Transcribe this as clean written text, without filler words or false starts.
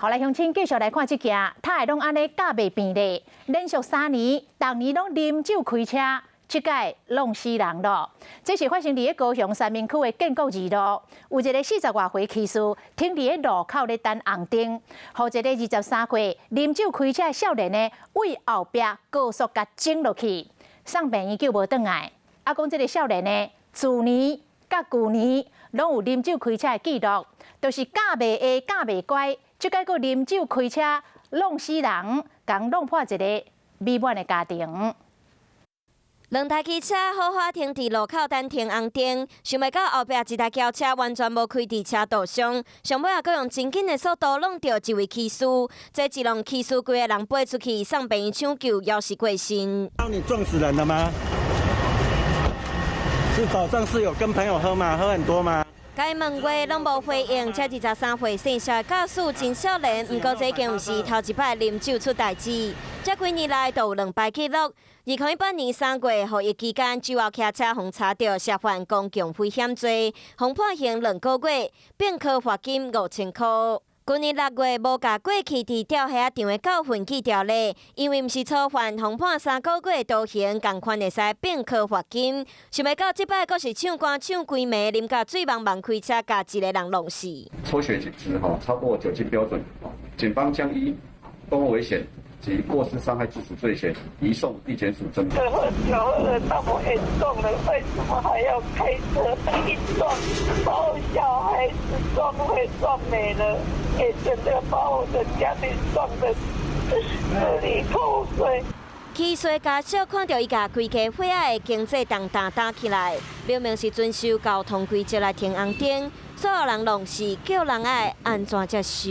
好來，鄉親繼續來看這件，他會攏按呢教袂變咧，連續3年，逐年攏啉酒開車，這擺弄死人咯。這是發生佇咧高雄三民區的建國二路，有一個40外歲騎士停佇咧路口咧等紅燈，予一個23歲啉酒開車的少年呢，對後壁高速共整落去，送病院救無轉來。啊，講這个少年呢，自年佮舊年攏有啉酒開車的記錄，就是教袂會教袂乖。這擺閣啉酒開車弄死人，共弄破一個美滿的家庭。兩台機車好好停佇路口等停紅燈，想袂到後壁一台轎車完全無開佇車道上，上尾也閣用真緊的速度挵著一位騎士，這一弄騎士規个人飛出去，送病院搶救，猶是過身。當你撞死人了嗎？是早上是有跟朋友喝嗎？喝很多嗎？該問話攏無回應，這23歲姓蕭的駕駛真少年，毋過這已經毋是頭一擺啉酒出代誌，這幾年來都有兩擺記錄。2018年3月，雨疫期間，酒後騎車予查著涉犯公共危險罪，予判刑2個月，併科罰金5000箍。去年6月，無共過去佇釣蝦仔場的教訓記條例，因為毋是初犯，予判3個月徒刑，仝款會使併科罰金。想袂到這擺閣是唱歌唱規暝，啉甲醉茫茫開車，共一个人弄死。抽血值哈超過酒精標準，警方將依公共危險及過失傷害致死罪嫌移送地檢署偵辦。喝酒喝得那麼嚴重了，為什麼還要開車？一撞把我小孩子撞會撞沒了，也真的把我的家庭撞得支離破碎。騎士家屬看著伊共規家伙仔的經濟重擔擔起來，明明是遵守交通規則來停紅燈，所有人攏是叫人愛按怎接受。